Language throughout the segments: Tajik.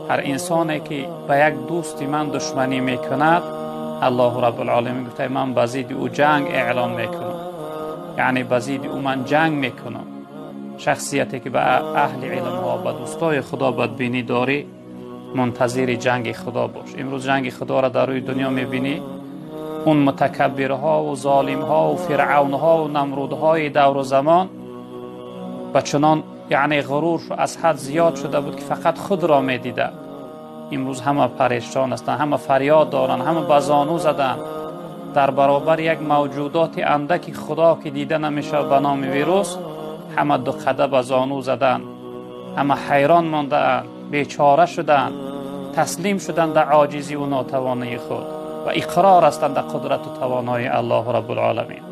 Ҳар инсоне ки ба як дӯсти ман душманӣ мекунад, Аллоҳ Раббулъоламин гуфта, ман ба зидди ӯ ҷанг эълон мекунам, яъне ба зидди ӯ ман ҷанг мекунам. Шахсияте ки ба аҳли илмҳо, ба дӯстои Худо бадбинӣ дорӣ, мунтазири ҷанги Худо бош. Имрӯз ҷанги Худоро дар рӯи дунё мебинӣ. Он мутакаббирҳо ва золимҳо ва фиръавнҳо ва намрудҳои давру замон ба чунон, яъне ғурур аз ҳад зиёд шуда буд, ки фақат худро медиданд. Имрӯз ҳама парешон ҳастанд, ҳама фарёд доранд, ҳама ба зону заданд дар баробари як мавҷудоти андаки Худо, ки дида намешавад, ба номи вирус. Ҳама ду қада ба зону заданд, ҳама ҳайрон мондаанд, бечора шуданд, таслим шуданд дар оҷизӣ ва нотавонии худ ва иқрор ҳастанд дар қудрат ва тавоноии Аллоҳ Раббулъоламин.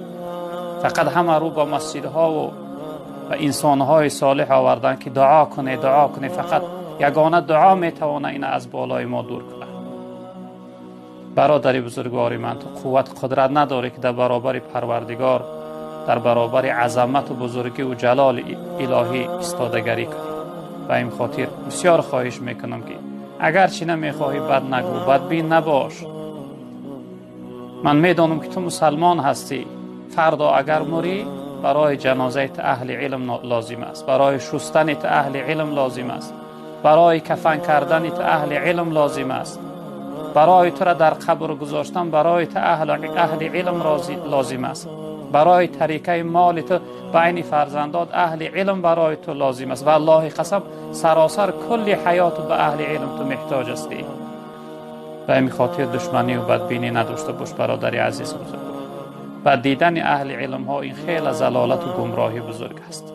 Фақат ҳама рӯ ба масҷидҳо ва инсонҳои солеҳ оварданд, ки дуо кунед, дуо кунед. Фақат ягона дуо метавонад ина аз болои мо дур кунад. Бародари бузургвори ман, ту қувват, қудрат надорӣ, ки дар баробари Парвардигор, дар баробари азамат ва бузургӣ ва ҷалоли илоҳӣ истодагарӣ кунӣ. Ба ин хотир бисёр хоҳиш мекунам, ки агарчи намехоҳӣ, бад нагӯ, бадбин набош. Ман медонам, ки ту мусалмон ҳастӣ. Фардо агар мурӣ, барои ҷанозаи ту аҳли илм лозим аст, барои шустани ту аҳли илм лозим аст, барои кафан кардани ту аҳли илм лозим аст, барои тура дар қабр гузоштан барои ту аҳли илм лозим аст, барои тарикаи моли ту байни фарзандот аҳли илм барои ту лозим аст. Валлоҳи қасам, саросар кулли ҳаёту ба аҳли илм ту меҳтоҷ ҳастӣ. Ба ин хотир душманӣ ва бадбинӣ надошта бош, бародари азиз, бузург. Ба дидани аҳли илмҳо ин хеле залолату гумроҳӣ бузург аст.